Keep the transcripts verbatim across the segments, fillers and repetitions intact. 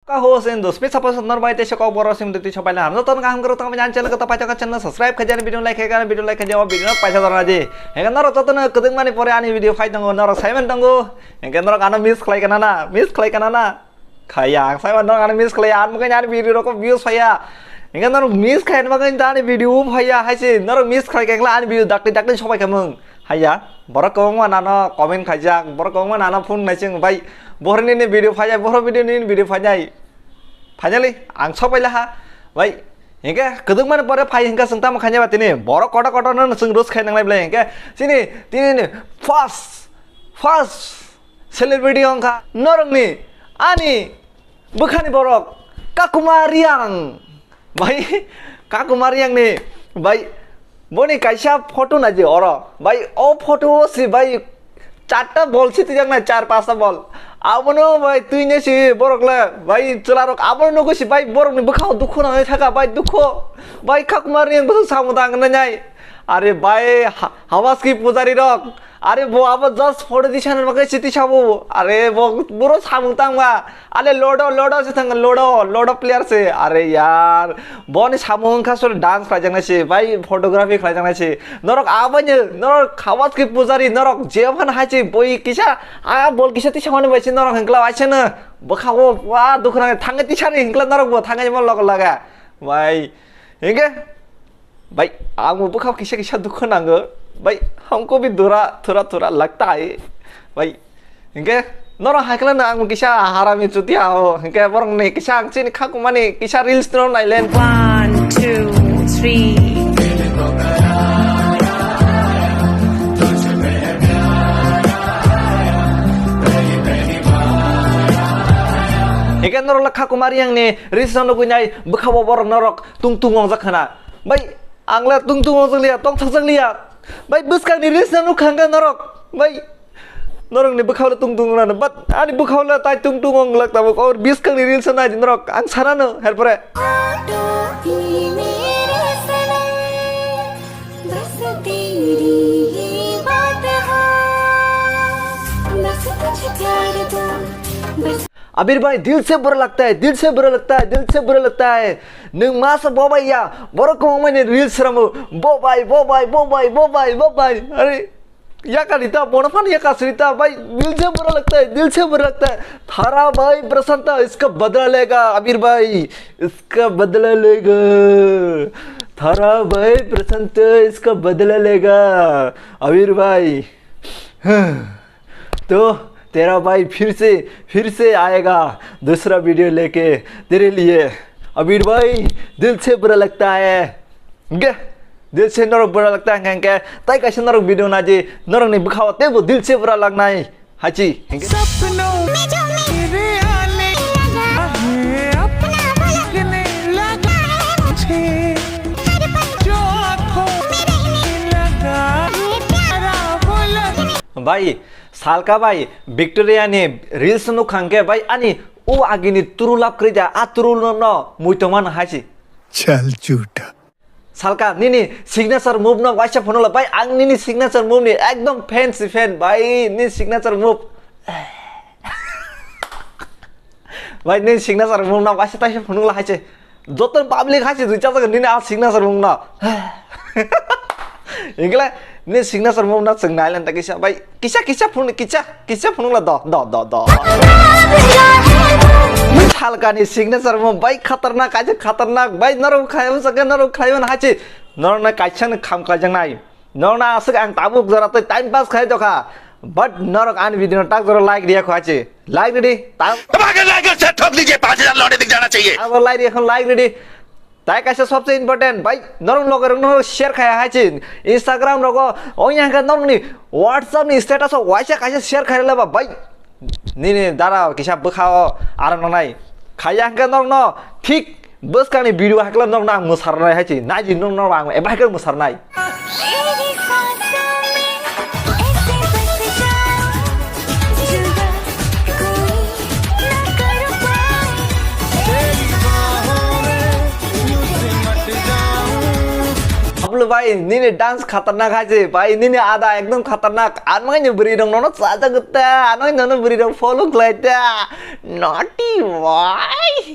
Ka ho sen dos, pisa pasa nor bai te sokok boro sim de twi sopai la. Hamno ton kaham karo tong jan channel ko to paito ka channel subscribe khaja ni video like khaja ni video like khaja o video paisa dor na di. Hega nor to ton kwdwng mani pore ani video phai tongo nor saiman tongo. Hega nor ano miss khlai kana na, miss khlai kana na. Khaya ang saiman nor ano miss khlai an mukai ani video rok views phaya. Hega nor miss khlai ma kai ani video phaya hai se nor miss khlai kengla ani video dakti dakti sopai kamung. Haiya, borok kwbangma nano comment khaijak, borok kwbangma nano phone naising bai, bohrok nini video phaijak, bohrok video nini video phaijak. Finally, ang sok paila ha, bai, hinkhe kwdwkmani pore phai hinkhe chwng tamo khaina ba tini, borok kotor kotor no chwng roast khai nangnai belai hinkhe, chini, tini ni first, first celebrity wngkha norokni, ani bwkhani borok, Kakuma Riang. Bai, Kakuma Riang ni, bai, boni kaisa photo naidi oro. Bai, o photo o si, bai, charta bol si twijak nai, char pasta bol. Abono, bai, twi ne si borok le, bai, chwla rok abono nugo si, bai, borok ni bwkha o dukhu nangwi thaka, bai, dukhu. Bai, Kakuma Riang bwswk samung tang nai nai. Are, bai, ha-, Hawas ki pujari rok. Are bo abo just photo tisana bagwi se tisabo. Are bo buro samung tangma. Ale lodo, lodo se thang lodo, lodo player se. Are yaar. Boni samung wngkha solo dance khlaijaknai se. Bai photography khlaijaknai se. Norok aboni, norok Hawas ki pujari, norok jephano hai se boi kisa, a bol kisa tisamani bai se norok hengkla bai se no. Bwkha o wa dukhu nang thangwi tisani hengkla norok bo thangwi mo logo laga. Bai. Hingke. Bhai, ang bo bwkha kisa kisa dukhu nango. Bhai, humko bhi dura, thora thora lagta hai. Bhai, hingke norok hai khlai no ang bo kisa harami chuti ha o. Hingke borok ni kisa ang chini khakumani kisa reels no nailen. One, two, three. Hingke norok le Kakuma Riang ni reels no nugui nai bwkha bo borok norok tung tung wngjak khna. Bhai, ang le tung tung wngjak liya, tong thakjak liya. Bhai, bwskang ni reels no nukha hingke norok. Bhai, norok ni bwkha le tung tung wngnano, but ani bwkha le tai tung tung wnglak tabuk. Or bwskang ni reels no nai di norok, ang sana no, herpore. Abir bhai, dil se bura lagta hai, dil se bura lagta hai, dil se bura lagta hai. Nwng masa bobai ya, borok kwbangma ni reels sramu, bobai, bobai, bobai, bobai, bobai. Are, yaka rita, bono phan yaka srita, bhai, dil se bura lagta hai, dil se bura lagta hai. Thara bhai, Prashanta, iska badla lega, Abir bhai, iska badla lega. Thara bhai, Prashanta, iska badla lega, Abir bhai. तो तेरा भाई फिर से, फिर से आएगा दूसरा वीडियो लेके तेरे लिए। अबीर भाई, दिल से बुरा लगता है। Ge, दिल से norok बुरा लगता है, hingke, tai kaisa norok video naidi, norok ni bwkha o teibo दिल से बुरा लगना है, hachi, hingke. सपनों में जो मेरे आने लगा, अपना वो लगने लगा है मुझे। जो आँखों में रहने लगा, प्यारा वो लगने Bhai, salka bhai, Victoria ni reels nukha hingke bhai ani o agini turu lab kwrwi da, a turu no, no, muitoma no hai se. Chal chuta. Salka, nini signature move no waisa phunukla, bhai, ang nini signature move ni ekdom fan si fan, bhai, nini signature move. Bhai, nini signature move no waisa taisa phunukla hai se. Joto public hai se rwchajak nini a signature move no. Hingkhe nini signature move no chwng nailen ta kisa, bhai, kisa, kisa phunuk, kisa, kisa phunukla do, do, do, do. Salkani signature move, bhai, khatarnak, kaisa khatarnak, bhai, norok khaiyam sakhe, norok khaiyam hai se. Norok na kaisa ni kham kaijaknai. Norokno aswk ang tabuk jora tei time pass khai tongkha. But norok ani video no tak jora like riya kho achi. Like ridi. Ta- दबा के like और share ठोक दीजिए, पाँच हज़ार लौंडे दिख जाना चाहिए। Abo like ri, ekhon like ridi. Tai kaisa sobse important, bhai, norok loge rok no share khai hai chin. Instagram rogo, oya hwnkhe norokni WhatsApp ni status o waisa kaisa share khai le ba, bhai. Nini dara kisa bwkha o aram nangnai. Khaiya hwnkhe norokno thik bwskangni video haikhe norokno ang mwsarnai hai se. Naidi norokno ang eba haikhe mwsarnai. Ablo bhai, nini dance khatarnak hai se. Bhai, nini ada ekdom khatarnak. Ano nini bwrwi rok nono chajak ta. Ano nono bwrwi rok follow khlai ta. Naughty boy.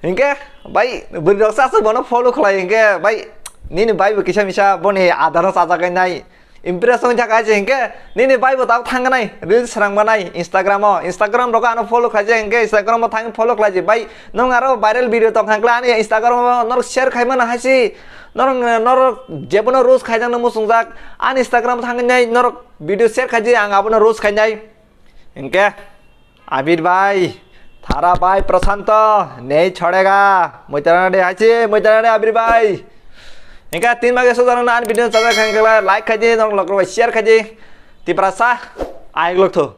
Hinkhe bai bwrwi rok sa sa bono follow khlai hinkhe bai nini bai bo kisa misa boni adaro sajagwi nai. Impress wng thaka je hinkhe nini bai bo tabuk thangwi nai reels srang banai Instagram o. Instagram rok ano follow khlai je hinkhe Instagram o thang follow khlai je bai nwng aro viral video tong khang kla ani Instagram o norok share khai mano haisi norok norok jebono roast khai jang no muchung jak ani Instagram o thangwi nai norok video share khai je ang abono roast khai nai. Hinkhe Abir bhai, Thara bhai, Prashanto, nahi chhodega. Muitarana de hachi, muitarana de Abir bhai. Hinkhe tin mage sojana na an video chajak khang kala like khaidi, nong lok lok share khaidi. Tiprasa, ayek lok tho.